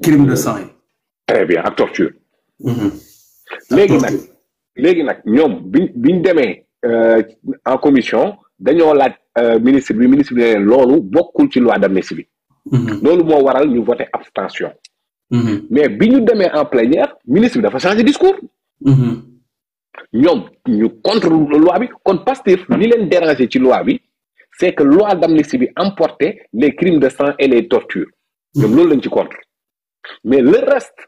crime de sang yi. très bien ak torture. léegi nag ñoom biñ demee en commission dañoo laaj ministre bi ne leen loolu bokkul ci loi d'amnistie bi. loolu moo waral ñu voté abstention. mais bi ñu demee en plénière ministre bi dafa changé discours. ñoom ñu contre loi bi kon Pastef li leen déranger ci loi bi c'est que loi d'amnistie bi emportait les crimes de sang et les tortures. ñoom loolu lañ ci contre mais le reste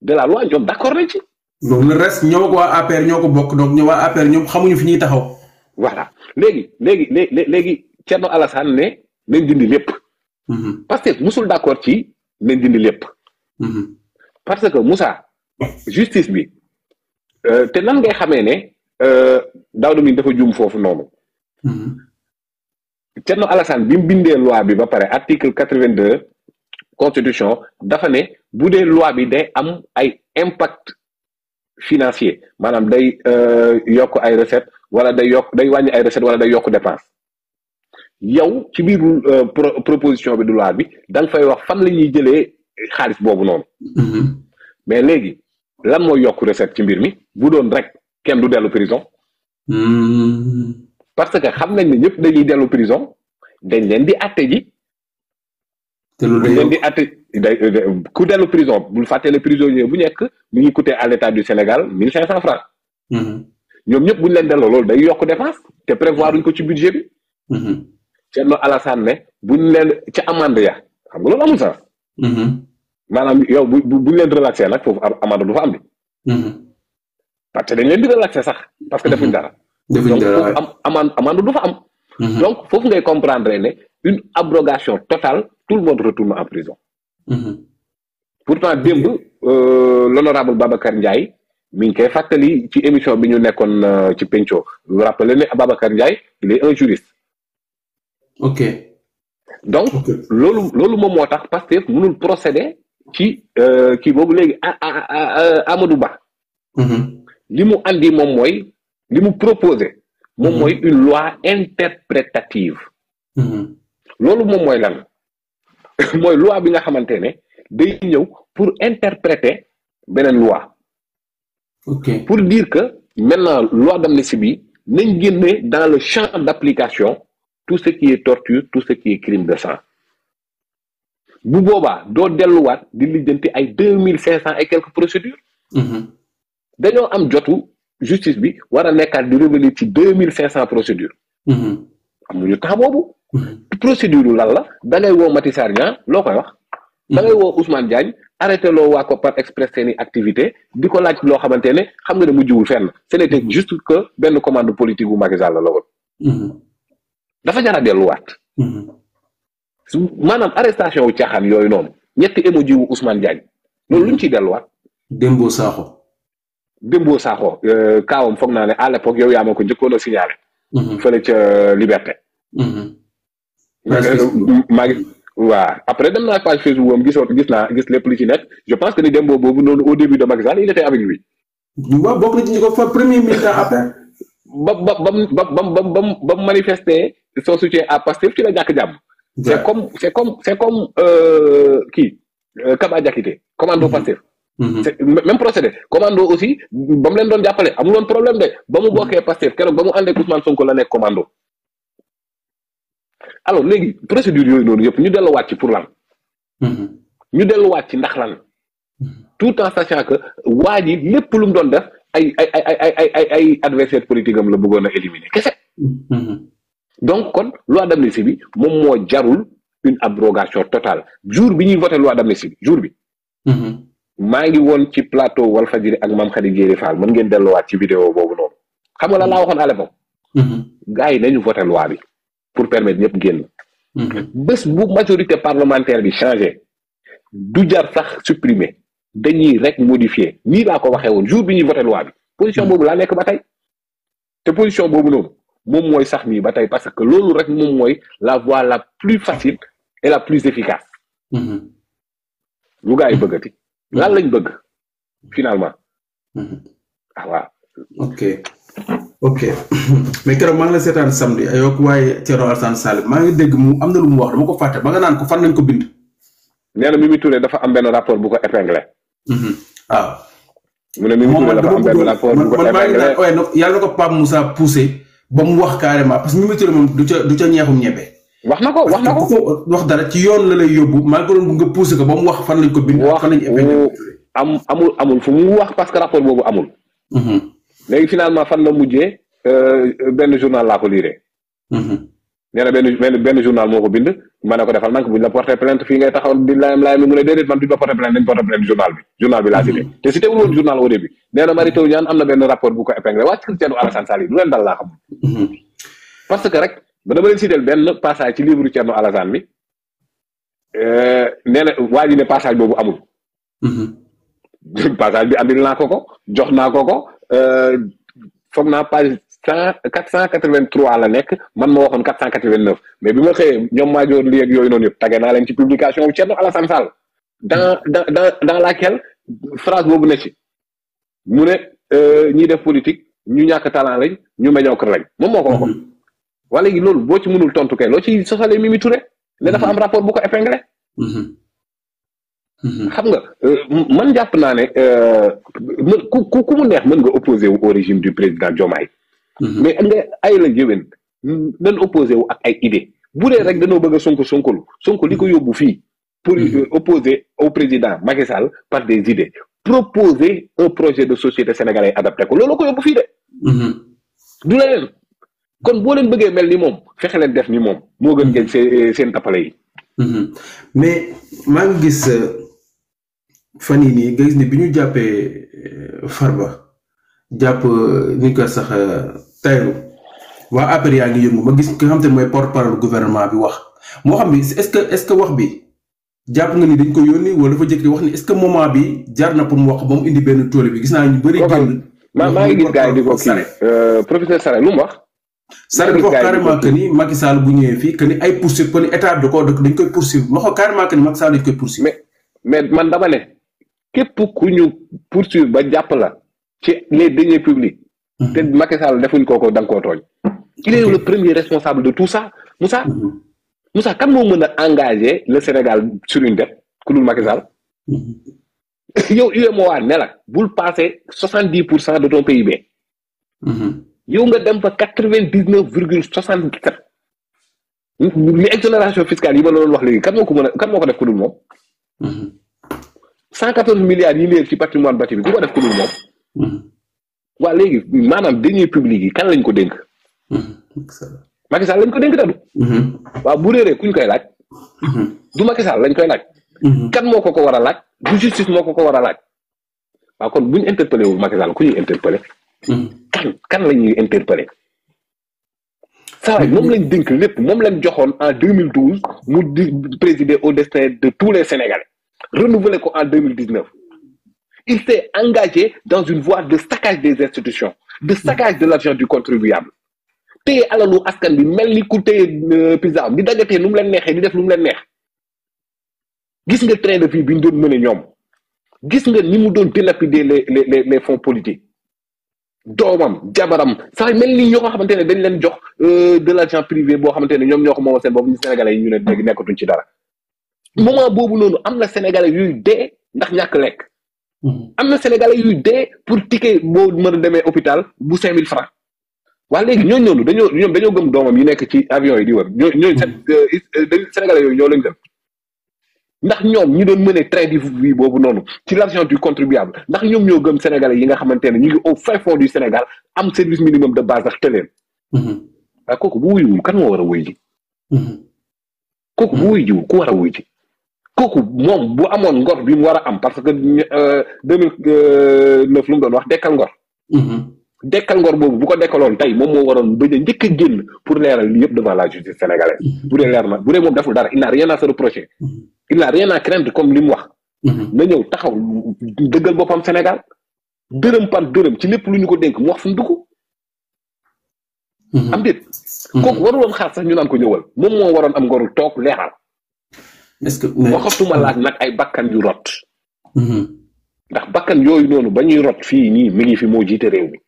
de la loi ñoom d'accord nañ ci. donc le reste ñoo ko waa APR ñoo ko bokk donc ñoo waa APR ñoom xamuñu fi ñuy taxaw. voilà léegi Thierno Alassane ne nañ dindi lépp. Pastef musul d'accord ci nañ dindi lépp. parce que Moussa justice bi te nan ngay xamee ne Daouda Mine dafa juum foofu noonu. Thierno Alassane bi mu bindee loi bi ba pare article 82 constitution dafa ne bu dee loi bi day am ay impact financier maanaam day yokk ay recette wala day wàññi ay recette wala day yokk dépense yow ci biir proposition bi du loi bi da nga fay wax fan la ñuy jëlee xaalis boobu noonu. mais léegi lan mooy yokk recette ci mbir mi bu doon rek kenn du dellu prison. parce que xam nañ ne ñëpp dañuy dellu prison dañ leen di atte ji. te loolu dañ leen di atte ku dellu prison bul fàttee le prisonnier bu nekk mu ngi coûter à l'État du Sénégal 1500 francs. ñoom ñëpp bu ñu leen delloo loolu day yokk dépense te prévoir uñ ko ci budget bi. Thierno Alassane ne buñ leen ca amande ya xam nga loolu amul sens. maanaam yow buñ leen relaxé nag foofu amande du fa am bi. parce que dañ leen di relaxé sax parce que defuñ dara. donc foofu amande du fa am. donc foofu ngay comprendre ne une abrogation totale tout le monde retourne en prison. pourtant démb l'honorable Babacar Ndiaye mi ngi koy fàttali ci émission bi ñu nekkoon ci Penco vous rappelez ne Babacar Ndiaye il est un juriste. ok donc loolu moom moo tax Pastef mënul procéder ci kii boobu léegi Amadou Ba. li mu andi moom mooy li mu proposé. moom mooy une loi interprétative. loolu moom mooy lan mooy loi bi nga xamante ne day ñëw pour interpréter beneen loi. ok pour dire que maintenant loi d'amnistie bi nañ génne dans le champ d'application tout ce qui est torture tout ce qui est crime de sang. bu boobaa doo delluwaat di lijjanti ay 2500 et quelques procédures. dañoo am jotu justice bi war a nekkaat di revenir ci 2500 procédures. amuñu temps boobu. procédure lan la da ngay woo Mati Sarr Niang loo koy wax. da ngay woo Ousmane Diagne arrêté loo waa ko par express seeni activité di ko laaj loo xamante ne xam nga ne mu jiwul fenn ce n'était juste que benn commande politique bu Macky Sall la woon. dafa jar a delluwaat. maanaam arrestation wu caaxaan yooyu noonu ñetti émoji wu Ousmane Diagne loolu luñ ciy delluwaat. Dembo Sakho. Kaawam foog naa ne à l'époque yow yaa ma ko njëkkoon a signalé. fële ca Liberté. maa ngi waaw après dem naa page Facebook moom gis lépp li ci nekk je pense que ni Dembo boobu noonu au début de Macky Sall il était avec lui. waaw bokk na ci ñu ko fa premier militant après. ba manifester son soutien à Pastef ci la jàkk jàmm. c'est comme kii Kaba Diakité commando Pastef. c'est même procédé commando aussi ba mu leen doon jàppale amul woon problème de ba mu bokkee Pastef keroog ba mu àndee Ousmane Sonko la nekk commando. alors léegi procédure yooyu noonu yëpp ñu delluwaat ci pour lan. ñu delluwaat ci ndax lan. tout en sachant que waa ji lépp lu mu doon def ay adversaire politique am la bëggoon a éliminer kese. donc kon loi d'amnistie bi moom moo jarul une abrogation totale jour bi ñuy voté loi d'amnistie bi jour bi. maa ngi woon ci plateau Walfadjri ak Mame Khady Diéry Fall mën ngeen delluwaat ci vidéo boobu noonu xam nga la laa waxoon à l'époque. gars yi nañu voté loi bi pour permettre ñëpp génn. bés bu majorité parlementaire bi changé du jar sax supprimer dañuy rek modifier nii laa ko waxee woon jour bi ñuy voté loi bi position boobu laa nekk ba tey te position boobu noonu moom mooy sax nii ba tey parce que loolu rek moom mooy la voie la plus facile et la plus efficace. lu gars yi bëggati. lan lañ bëgg finalement. waaw. ok mais keroog maa ngi la seetaan samedi ayok waaye Thierno Alassane Sall maa ngi dégg mu am na lu mu wax dama ko fàtte ba nga naan ko fan nañ ko bind. nee na Mimi Touré dafa am benn rapport bu ko épinglé. waaw. mu ne Mimi Touré dafa am benn rapport bu ko épinglé yàlla na ko Pape Moussa poussé ba mu wax carrément parce que Mimi Touré moom du ca ñeexum ñebe. wax na ko wax dara ci yoon la lay yóbbu maa ngi ko doon bu nga poussé ko ba mu wax fan lañ ko bind. fan lañ épinglé amul fu mu wax parce que rapport boobu amul. léegi finalement fan la mujjee benn journal laa ko liiree. nee na benn journal moo ko bind ma ne ko defal nank buñ la porté plainte fii ngay taxaw di laayam mu ne déedéet man duñ la porté plainte dañ porté plainte journal bi laa cité te cité wul woon journal au début nee na Mary Teuw Niane am na benn rapport bu ko épinglé wàcc Thierno Alassane Sall lu leen dal laa xam. parce que rek ba dama leen cité benn passage ci livre Thierno Alassane bi nee na waa ji ne passage boobu amul. passage bi andil naa ko jox naa ko foog naa page 483 la nekk man ma waxoon 489 mais bi ma xëyee ñoom maajoor li ak yooyu noonu yëpp tagge naa leen ci publication bi Thierno Alassane Sall dans laquelle phrase boobu ne ci mu ne ñiy def politique ñu ñàkk talent lañ ñu médiocre lañ moom moo ko waxoon. wala léegi loolu boo ci mënul tontu kay loo ci sosalee Mimi Touré ne dafa am rapport bu ko épinglé. xam nga man jàpp naa ne ku mu neex mën nga opposé wu au régime du président Diomaye. mais nga ay la jëwen dañ opposé wu ak ay idée bu dee rek dañoo bëgg a sonko li ko yóbbu fii pour opposer au président Macky Sall par des idées proposer un projet de société sénégalais adapté ko loolu ko yóbbu fii de. du leneen kon boo leen bëggee mel ni moom fexe leen def ni moom moo gën ngeen seen tappale yi. mais maa ngi gis fan yii nii nga gis ni bi ñu jàppee Farba jàpp ni ko sax Tahirou waa APR yaa ngi yëngu ma gis ki nga xam te mooy porte-parole gouvernement bi wax moo xam ni est-ce que wax bi jàpp nga ni dañ ko yónni wala dafa jëkk wax ni est-ce que moment bi jar na pour mu wax ba mu indi benn tool bi gis naa ñu bëri génn. maa ngi gis gars yi di ko kii professeur Sare lu mu wax. Sare dafa wax carrément que ni Macky Sall bu ñëwee fii que ni ay poursuivre que ni état bi dañ koy poursuivre ma wax carrément que ni Macky Sall dañ koy poursuivre. mais man dama ne képp ku ñu poursuivre ba jàpp la ci les deniers publics. te Macky Sall defuñ kooko da nga koo tooñ. il est le premier responsable de tout ça Moussa kan moo mën a engager le Sénégal sur une dette ku dul Macky Sall. yow UEMOA ne la bul passer 70% de ton PIB. yow nga dem fa 99,77. li exonération fiscale yi ma doon wax léegi kan moo ko def ku dul moom. 114 milliards yi leer ci patrimoine bâti bi ku ko def ku dul moom. waa léegi maanaam deniers publics yi kan lañ ko dénk. Macky Sall lañ ko dénk tadu. waaw bu réeree kuñ koy laaj. du Macky Sall lañ koy laaj. kan moo ko war a laaj du justice moo ko war a laaj. waaw kon buñ interpellé wul Macky Sall ku ñuy interpellé. kan la ñuy interpellé. saa waay moom lañ dénk lépp moom lañ joxoon en 2012 mu di présider au destin de tous les Sénégalais renouvelé ko en 2019. il s'est engagé dans une voie de saccage des institutions de saccage de l'argent du contribuable téye alalu askan bi mel ni ku téye pizza di dagatee nu mu leen neexee di def lu mu leen neex gis nga train de vie bi ñu doon mëne ñoom gis nga ni mu doon dilapider les fonds politiques doomam jabaram sax mel ni ñoo ko xamante ne dañ leen jox de l'argent privé boo xamante ne ñoom ñoo ko moomal seen bopp ñu Sénégalais yi ñu ne léegi nekkatuñ ci dara moment boobu noonu am na Sénégalais yuy dee ndax ñàkk lekk. am na Sénégalais yuy dee pour ticket boo mën a demee hôpital bu 5000 francs waaye léegi ñooñu dañoo gëm doomam yi nekk ci avion yi di wër ñooñu Sénégalais yooyu ñoo lañ dem ndax ñoom ñi doon mëne train de vie boobu noonu ci l'argent du contribuable ndax ñoom ñoo gëm Sénégalais yi nga xamante ne ñu ngi au fin fond du Sénégal am service minimum de base ak teleen waaye kooku bu wuyuwul kan moo war a wuy ji kooku bu wuy jiwul ku war a wuy ji kooku moom bu amoon ngor bi mu war a am parce que 2009 lu mu doon wax dekkal ngor. dekkal ngor boobu bu ko dekkaloon tey moom moo waroon bañ a njëkk a génn pour leeral li yëpp devant la justice sénégalaise. bu dee leer na bu dee moom deful dara il n'a rien à se reprocher. il n'a rien à craindre comme li mu wax. na ñëw taxaw dëggal boppam Sénégal dërëm par dërëm ci lépp lu ñu ko dénk mu wax fu mu dugg. am déet. kooku waruloon xaar sax ñu naan ko ñëwal moom moo waroon am ngoru toog leeral. est-ce que waxatuma laaj nag ay bakkan yu rot. ndax bakkan yooyu noonu ba ñuy rot fii nii mi ngi fi moo jiite réew mi.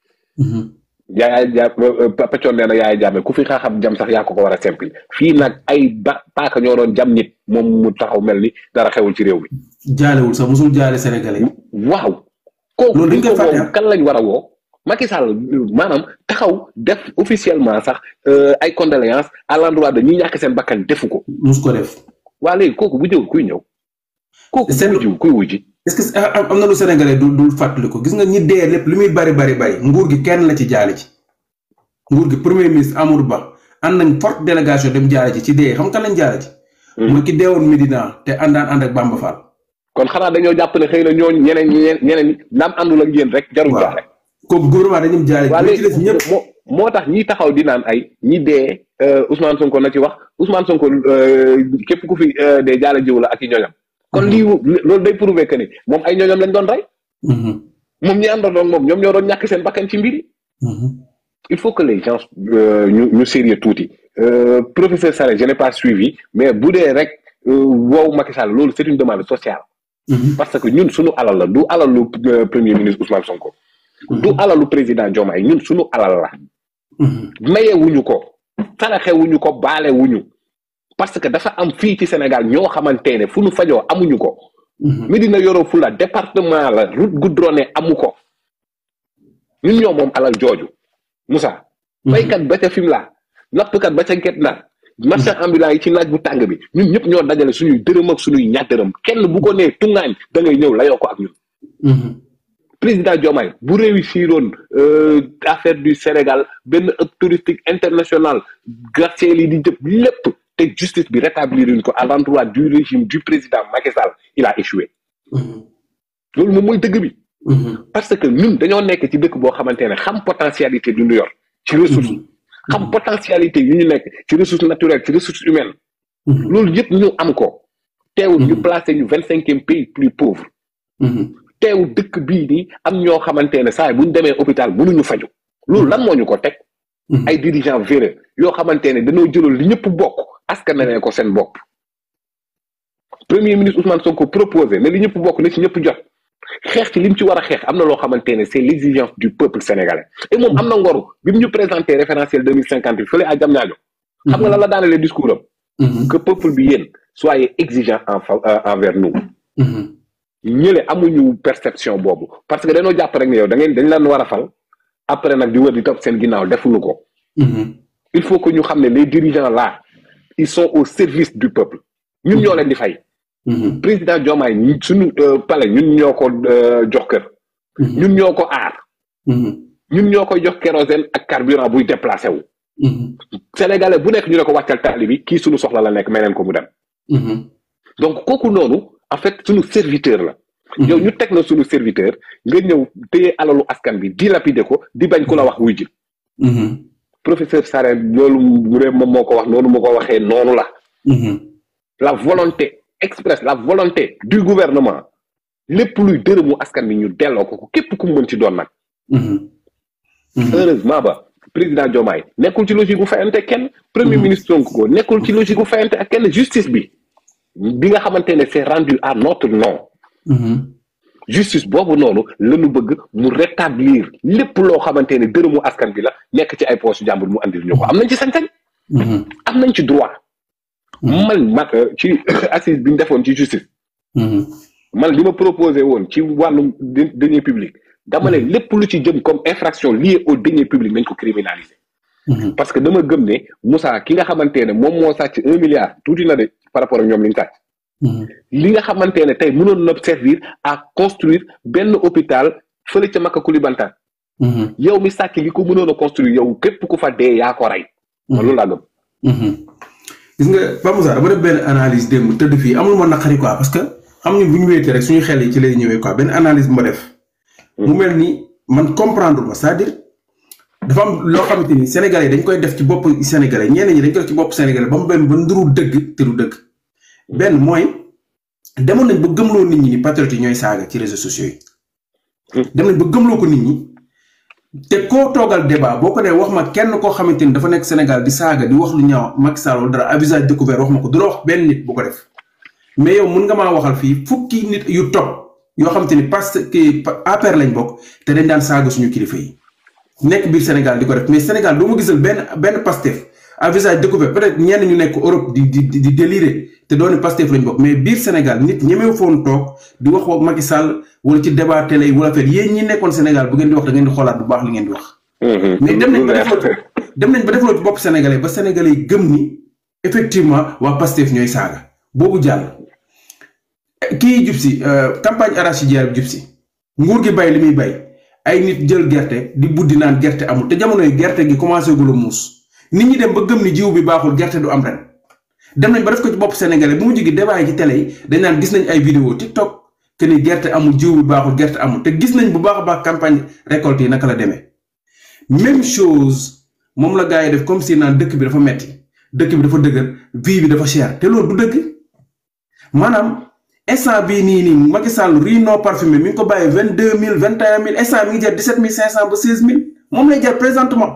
Yaaya Jammeh Peccoon nee na Yaaya Jammeh ku fi xaaxam jam sax yaa ko war a simple fii nag ay paaka ñoo doon jam nit moom mu taxaw mel ni dara xewul ci réew mi. jaalewul sax musul jaale sénégalais. waaw. loolu dañ ko woo kan lañ war a woo. Macky Sall maanaam taxaw def officiellement sax ay condoléances à l'endroit de ñi ñàkk seen bakkan defu ko. mus ko def. waa léegi kooku bu jëw kuy ñëw. kooku bu jiw kuy wujji. est-ce que am na lu sénégalais dul fàttali ko gis nga ñi dee lépp li muy bari nguur gi kenn la ci jaale ci nguur gi premier ministre Amadou Ba ànd nañ forte délégation dem jaale ci dee xam kan lañ jaale ci. mooy ki deewoon Medina te ànd ak Bamba Fall. kon xanaa dañoo jàpp ne xëy na ñooñu ñeneen ñi naam àndul ak yéen rek. jarul jaale kooku gouvernement dañu jaale. waaye léegi moo tax ñi taxaw di naan ay ñi dee Ousmane Sonko na ci wax Ousmane Sonko képp ku fi dee jaale jiw la ak i ñooñam. kon lii loolu day prouver que ni moom ay ñooñam lañ doon rey. moom ñi àndoon moom ñoom ñoo doon ñàkk seen bakkan ci mbiri. il faut que les gens ñu sérieux tuuti professeur Sarré je n'ai pas suivi mais bu dee rek woowu Macky Sall loolu c'est une demande sociale. parce que ñun suñu alal la du alalu premier ministre Ousmane Sonko. du alalu président Diomaye ñun suñu alal la. mayewuñu ko saraxewuñu ko baalewuñu parce que dafa am fii ci Sénégal ñoo xamante ne fu ñu fajoo amuñu ko. Médina Yoro Foulah département la route goudronnée amu ko. ñun ñoo moom alal jooju Moussa. baykat ba ca Fimela nappkat ba ca Guet Ndar marchand ambulant yi ci naaj bu tàng bi ñun ñëpp ñoo dajale suñuy dërëm ak suñuy ñaar dërëm kenn bu ko nee tungaañ da ngay ñëw layoo ko ak ñun. président Diomaye bu réussiroon affaire du Sénégal benn hub touristique international gratte-ciel yi di jëpp lépp te justice bi rétablir une ko à l'endroit du régime du président Macky Sall il a échoué. loolu moom mooy dëgg bi. parce que ñun dañoo nekk ci dëkk boo xamante ne xam potentialité du ñu yor ci ressource xam potentialité yu ñu nekk ci ressource naturelle ci ressource humaine. loolu yëpp ñu am ko. teewul ñu placé ñu 25e pays plus pauvre. teewul dëkk bii nii am ñoo xamante ne saa bu ñu demee hôpital mënuñu faju loolu lan moo ñu ko teg. ay dirigeants véreux yoo xamante ne dañoo jëloon li ñëpp bokk askanale ko seen bopp. premier ministre Ousmane Sonko proposé ne li ñëpp bokk na ci ñëpp jot xeex ci li mu ci war a xeex am na loo xamante ne c'est l'exigence du peuple sénégalais et moom am na ngoru bi mu ñu présenté référentiel 2050 bi fële à Diamniadio. xam nga lan la daanale discours am. que peuple bi yéen soyez exigeant envers nous. ñële amuñu perception boobu parce que dañoo jàpp rek ne yow dañ leen war a fal après nag di wër di topp seen ginnaaw defuñu ko. il faut que ñu xam ne les dirigeants là ils sont au service du peuple ñun ñoo leen di fay. président Diomaye suñu palais ñun ñoo ko jox kër. ñun ñoo ko aar. ñun ñoo koy jox kérosène ak carburant buy déplacé wu. sénégalais bu nekk ñu ne ko wàccal taali bi kii suñu soxla la nekk may leen ko mu dem. donc kooku noonu en fait suñu serviteur la. yow ñu teg na suñu serviteur nga ñëw téye alalu askan bi dilapider ko di bañ ku la wax wuy ji. professeur Sarré loolu mu ne moom moo ko wax noonu mu ko waxee noonu la. la volonté expresse la volonté du gouvernement lépp luy dërëmu askan bi ñu delloo ko képp ku mën ci doon nag. heureusement ba président Diomaye nekkul ci logique gu fayante kenn. premier ministre Sonko nekkul ci logique gu fayante ak kenn justice bi nga xamante ne c'est rendu à notre nom. justice boobu noonu lañu bëgg mu rétablir lépp loo xamante ne dërëmu askan bi la nekk ci ay poche jàmbur mu andil ñu ko am nañ ci sañ-sañ. am nañ ci droit. man ci assise bi ñu defoon ci justice. man li ma proposé woon ci wàllum deniers publics dama ne lépp lu ci jëm comme infraction liée aux deniers publics nañ ko criminaliser. parce que dama gëm ne Moussa ki nga xamante ne moom moo sàcc 1 milliard tuuti na de par rapport ak ñoom li ñu sàcc. li nga xamante ne tey mënoon na servir à construire benn hôpital fële ca Maka Koulibantang. yow mi sàcc li ko mënoon a construire yow képp ku fa dee yaa ko rey. loolu laa gëm. gis nga Pape Moussa dama def benn analyse démb tëdd fii amul ma naqari quoi parce que xam nga bu ñu wéetee rek suñu xel yi ci lay ñëwee quoi benn analyse bu ma def. mu mel ni man comprendre ma c'est-à-dire dafa am loo xamante ni sénégalais dañ koy def ci bopp sénégalais ñenn ñi dañ koy def ci bopp sénégalais ba mu benn ba nduru dëgg te du dëgg. benn mooy demoon nañ ba gëmloo nit ñi ni patriotes yi ñooy saaga ci réseaux sociaux yi. dem nañ ba gëmloo ko nit ñi. te koo toogal débat boo ko nee wax ma kenn koo xamante ni dafa nekk Sénégal di saaga di wax lu ñaaw Macky Sall wala dara à visage découvert wax ma ko du la wax benn nit bu ko def mais yow mun nga maa waxal fii fukki nit yu topp yoo xamante ni parce que APR lañ bokk te dañ daan saaga suñu kilifa yi nekk biir Sénégal di ko def mais Sénégal doo ma gisal benn Pastef à visage découvert peut-être ñenn ñu nekk Europe di délirer te dooni Pastef lañ bokk mais biir Sénégal nit ñemew foon toog di wax ak Macky Sall wala ci débat télé yi wala fet yéen ñi nekkoon Sénégal bu ngeen di wax da ngeen di xoolaat bu baax li ngeen di wax mais dem nañ ba defaloo ci bopp sénégalais ba sénégalais yi gëm ni effectivement waa Pastef ñooy saaga boobu jàll kii jub si campagne arachidière bi jub si nguur gi bay li muy bay ay nit jël gerte di buddi naan gerte amul te jamonoy gerte gi commencé gul a muus nit ñi dem ba gëm ni jiw bi baaxul gerte du am ren dem nañ ba def ko ci bopp sénégalais bu mu jógee débat yi ci télé yi dañ naan gis nañ ay vidéo TikTok que ni gerte amul jiw bi baaxul gerte amul te gis nañ bu baax a baax campagne récolte yi naka la demee même chose moom la gars yi def comme si naan dëkk bi dafa metti dëkk bi dafa dëgër vie bi dafa cher te loolu du dëgg maanaam instant bii nii Macky Sall riz non parfumé mi ngi ko bàyyi 22 000 21 000 instant mi ngi jar 17 500 ba 16 000 moom lay jar présentement.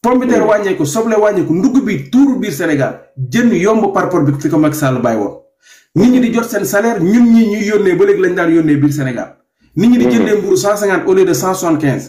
pomme de terre wàññeeku soble wàññeeku ndugg bi tuuru biir Sénégal jën yomb par rapport bi fi ko Macky Sall bàyyi woon. nit ñi di jot seen salaire ñun ñi ñuy yónnee ba léegi lañ daan yónnee biir Sénégal. nit ñi di jëndee mburu 150 au lieu de 175.